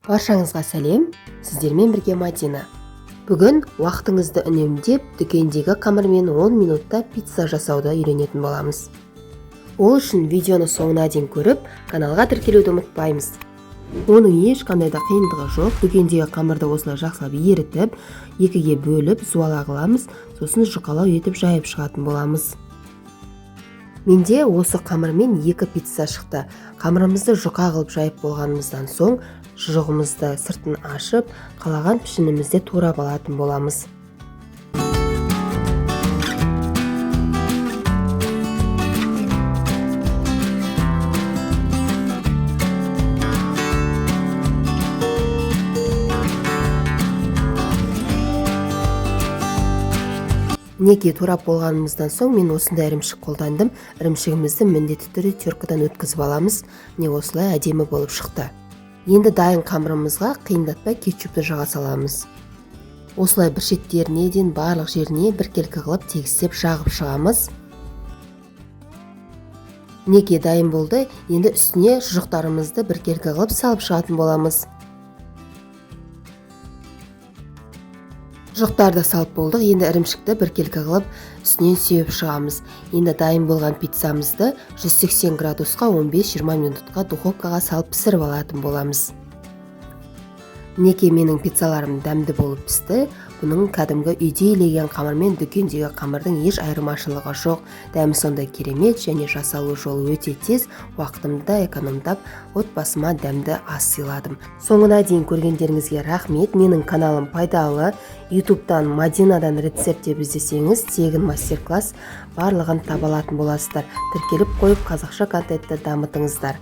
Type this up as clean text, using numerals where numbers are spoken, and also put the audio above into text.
Баршаңызға сәлем, сіздермен бірге Мадина. Бүгін уақытыңызды үнемдеп, дүкендегі қамырмен 10 минутта пицца жасауды үйренетін боламыз. Ол үшін видеоны соңына дейін көріп, каналға тіркелуді ұмытпаймыз. Оның ешқандай да қиындығы жоқ. Дүкендегі қамырды осылай жақсылап ерітіп, екіге бөліп зуала қыламыз, сосын жұқалау етіп жайып шығатын боламыз. Менде осы қамырмен 2 пицца шықты. Қамырымызды жұқа қылып жайып болғанымыздан соң, шұжығымызды сыртын ашып, қалаған пішінімізде турап алатын боламыз. Мінекей, турап болғанымыздан соң мен осындай ірімшік қолдандым. Ірімшігімізді міндетті түрде теркадан өткізіп аламыз. Міне, осылай әдемі болып шықты. Енді дайын қамырымызға қиындатпай кетчупты жаға саламыз. Осылай бір шеттеріне дейін барлық жеріне біркелкі қылып тегістеп жағып шығамыз. Мінекей, дайын болды. Енді үстіне шұжықтарымызды біркелкі қылып салып шығатын боламыз. Шұжықтарды салып болдық. Енді ірімшікті біркелкі қылып үстінен сеуіп шығамыз. Енді дайын болған пиццамызды 180 градусқа 15-20 минутқа духовкаға салып пісіріп алатын боламыз. Мінекей, менің пиццаларым дәмді болып пісті. Бұның кәдімгі үйде илеген қамыр мен дүкендегі қамырдың еш айырмашылығы жоқ. Дәмі сондай керемет және жасалу жолы өте тез. Уақытымды да экономдап, отбасыма дәмді ас сыйладым. Соңына дейін көргендеріңізге рахмет. Менің каналым пайдалы. Ютубтан Мадинадан рецепт деп іздесеңіз, тегін мастер-класс барлығын таба алатын боласыздар. Тіркеліп қойып, қазақша контентті дамытыңыздар.